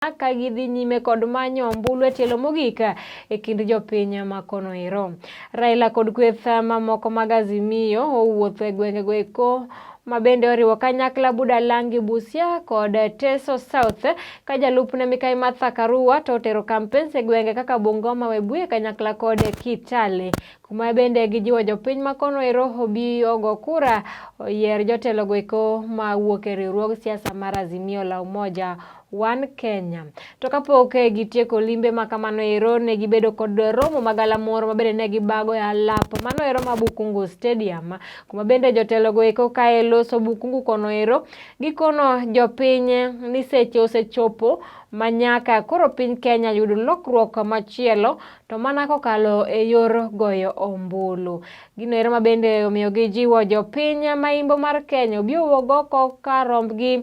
Ka gidhi nyime kod manyo ombulu e tielo mogik e kind jopiny ma kono ero. Raila kod kweth mamoko mag Azimio owuotho e gwengego eko ma bende oriwo kanyakla Budalangi, Busia kod Teso South ka jalupne Mikai Martha Karua to otero campaigns e gwenge kaka Bungoma, Webuye kanyakla kod Kitale kuma bende gijiwo jopiny ma kono ero obi ogo kura oyier jotelogo eko mawuok e riwruog siasa mar Azimio la Umoja One Kenya. To kapok gitieko limbe ma kamano ero ne gibedo kod romo magalamoro ma bende ne gibago e alap mano ero ma Bukungu Stadium kuma bende jotelogo eko kae loso Bukungu kono ero gikono jopiny ni seche osechopo ma nyaka koro piny Kenya yud lokruok machielo to mana kokalo e yor goyo ombulu. Gino ero ma bende omiyo gijiwo jopiny ma imbo mar Kenya obi owuog oko ka rombgi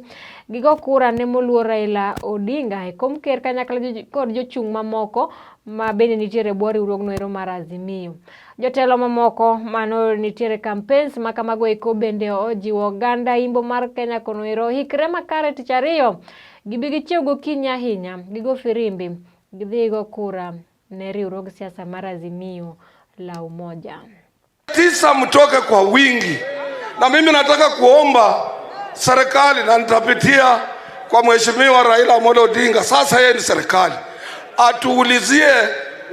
gigo kura ne moluor Raila Odinga e kom ker kanyakla kod jochung' mamoko ma bende nitiere e bwo riwruogno ero mar Azimio. Jotelo mamoko mano nitiere campaigns ma kamago eko bende ojiwo oganda imbo mar Kenya kono ero hikre makare tich ariyo gibi gichiew gokinyi ahinya gigo firimbi gidhi go kura ne riwruog siasa mar Azimio la Umoja. 9 mtoke kwa wingi, na mimi nataka kuomba serikali na nitapitia kwa Mheshimiwa Raila Amolo Odinga, sasa yeye ni serikali, atuulizie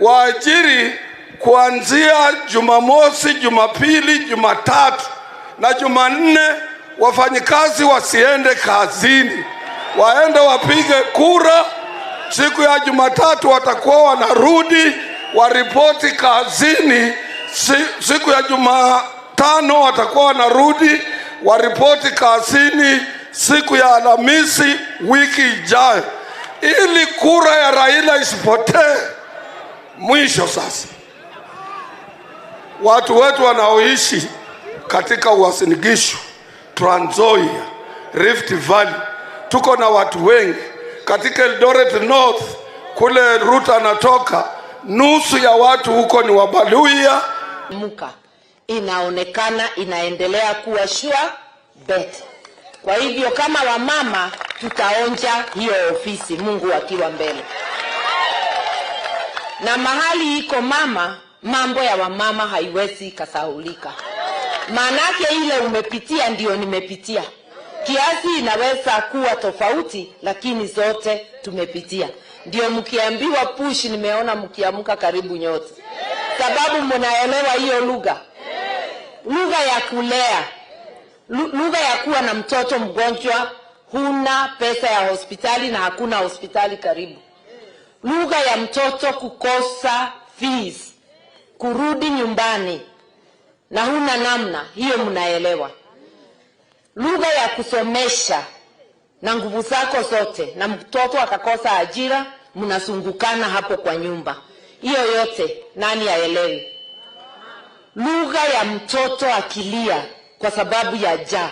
waajiri kuanzia Jumamosi, Jumapili, Jumatatu na Jumanne, wafanyikazi wasiende kazini, waende wapige kura. Siku ya Jumatatu watakuwa wanarudi waripoti kazini. Siku ya Jumatano watakuwa wanarudi waripoti kazini siku ya Alhamisi wiki ijayo, ili kura ya Raila isipotee. Mwisho sasa, watu wetu wanaoishi katika Uasin Gishu, Trans Nzoia, Rift Valley, tuko na watu wengi katika Eldoret North kule Ruto anatoka, nusu ya watu huko ni Wabaluya. Muka inaonekana inaendelea kuwa sure bet. Kwa hivyo kama wamama tutaonja hiyo ofisi, Mungu akiwa mbele. Na mahali iko mama, mambo ya wamama haiwezi kasahulika. Maanake ile umepitia ndio nimepitia. Kiasi inaweza kuwa tofauti, lakini zote tumepitia. Ndio mkiambiwa push, nimeona mkiamka karibu nyote, sababu mnaelewa hiyo lugha. Lugha ya kulea, lugha ya kuwa na mtoto mgonjwa, huna pesa ya hospitali na hakuna hospitali karibu. Lugha ya mtoto kukosa fees, kurudi nyumbani na huna namna, hiyo mnaelewa. Lugha ya kusomesha na nguvu zako zote na mtoto akakosa ajira, mnasungukana hapo kwa nyumba. Hiyo yote nani aelewi? Lugha ya mtoto akilia kwa sababu ya njaa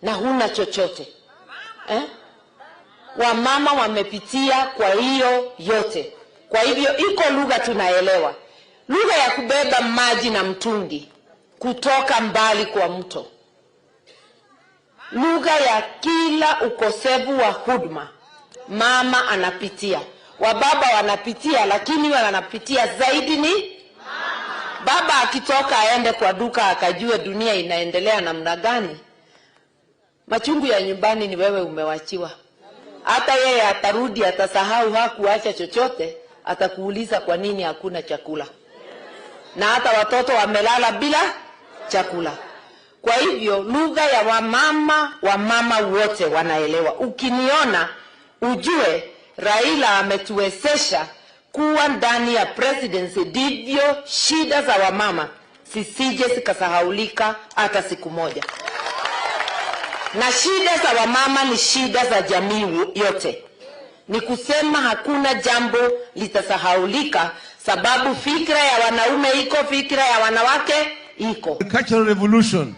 na huna chochote. Wamama wamepitia kwa hiyo yote. Kwa hivyo iko lugha tunaelewa. Lugha ya kubeba maji na mtungi kutoka mbali kwa mto. Lugha ya kila ukosefu wa huduma mama anapitia. Wababa wanapitia, lakini wanapitia zaidi ni baba. Akitoka aende kwa duka akajue dunia inaendelea namna gani. Machungu ya nyumbani ni wewe umewachiwa. Hata yeye atarudi atasahau hakuacha chochote, atakuuliza kwa nini hakuna chakula. Na hata watoto wamelala bila chakula. Kwa hivyo lugha ya wamama, wamama wote wanaelewa. Ukiniona ujue Raila ametuwezesha kuwa ndani ya presidency, ndivyo shida za wamama zisije zikasahaulika hata siku moja. Na shida za wamama ni shida za jamii yote. Ni kusema hakuna jambo litasahaulika, sababu fikra ya wanaume iko, fikra ya wanawake iko. Cultural revolution,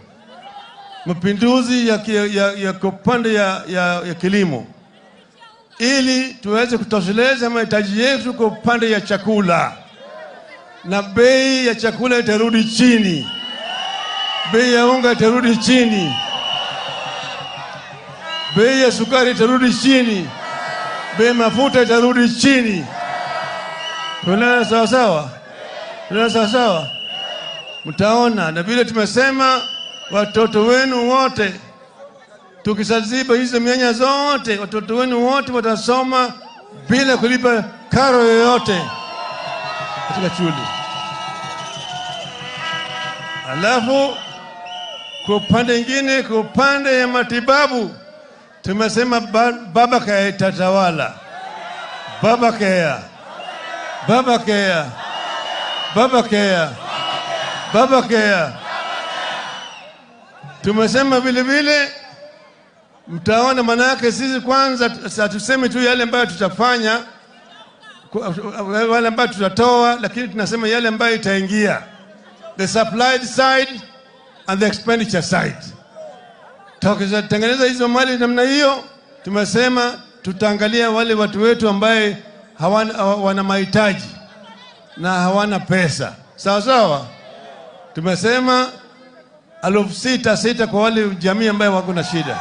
mapinduzi ya upande ya kilimo, ili tuweze kutosheleza mahitaji yetu kwa upande ya chakula, na bei ya chakula itarudi chini, bei ya unga itarudi chini, bei ya sukari itarudi chini, Bei mafuta itarudi chini. Tunaelewana sawa sawa? Tunaelewana sawa sawa? Mtaona, na vile tumesema watoto wenu wote, tukisaziba hizo mianya zote, watoto wenu wote watasoma bila kulipa karo yoyote katika shule. Alafu kwa upande mwingine, kwa upande ya matibabu tumesema Baba Care itatawala. Baba Care, Baba Care, Baba Care, Baba Care. Tumesema vile vile mtaona, manake sisi kwanza hatusemi tu yale ambayo tutafanya, wale ambayo tutatoa, lakini tunasema yale ambayo itaingia, the supplied side and the expenditure side. Tukitengeneza hizo mali namna hiyo, tumesema tutaangalia wale watu wetu ambaye hawana, wana mahitaji na hawana pesa. Sawa sawa, tumesema 6,000 kwa wale jamii ambaye wako na shida.